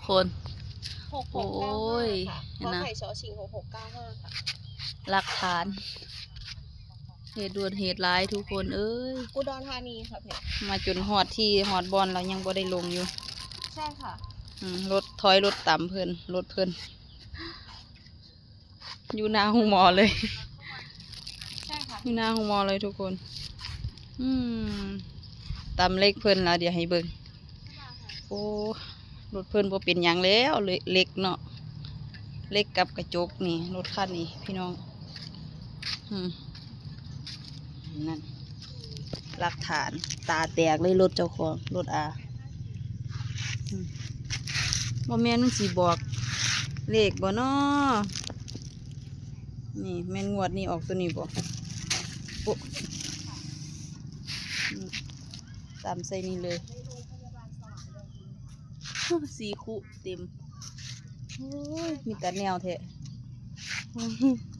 ຄົນ ຫົກຫົກເກົ້າຫ້າ ໂອ້ຍ ຄ່ະ ຂໍໄຂ່ ຊໍຊິງຫົກຫົກເກົ້າຫ້າ ຄ່ະ ຫຼັກຖານ ເຫດດ່ວນເຫດຫຼາຍທຸກຄົນເອີຍ ອຸດອນທານີ ຄ່ະພີ່ ມາຈົນຮອດທີ່ຮອດບ່ອນແລ້ວ ຍັງບໍ່ໄດ້ລົງຢູ່ ໃຊ່ຄ່ະ ອືມ ລົດ ຖອຍລົດຕາມເພິ່ນ ລົດເພິ່ນ ຢູ່ໜ້າໂຮງໝໍເລີຍ ໃຊ່ຄ່ະ ຢູ່ໜ້າໂຮງໝໍເລີຍທຸກຄົນ ອືມ ຕາມເຫຼັກເພິ່ນລະ ດຽວໃຫ້ເບິ່ງ ໂອ້ ລົດເພິ່ນບໍ່ເປັນຫຍັງແລ້ວ ເຫຼັກເນາະ ເຫຼັກກັບກະຈົກນີ້ ລົດຄັນນີ້ພີ່ນ້ອງ ອືມ ນັ້ນ ຫຼັກຖານ ຕາແຕກເລີຍ ລົດເຈົ້າຂອງ ລົດອາ ອືມ ບໍ່ແມ່ນມັນຊິບອກເລກບໍ່ນໍ ນີ້ແມ່ນງວດນີ້ອອກໂຕນີ້ບໍ່ ໂອ້ ອືມ ຕຳໃສ່ນີ້ເລີຍ ໂອ້ ສີຄຸເຕັມ ໂອ້ຍ ມີແຕ່ແນວແທ້ ໂອ້ຍ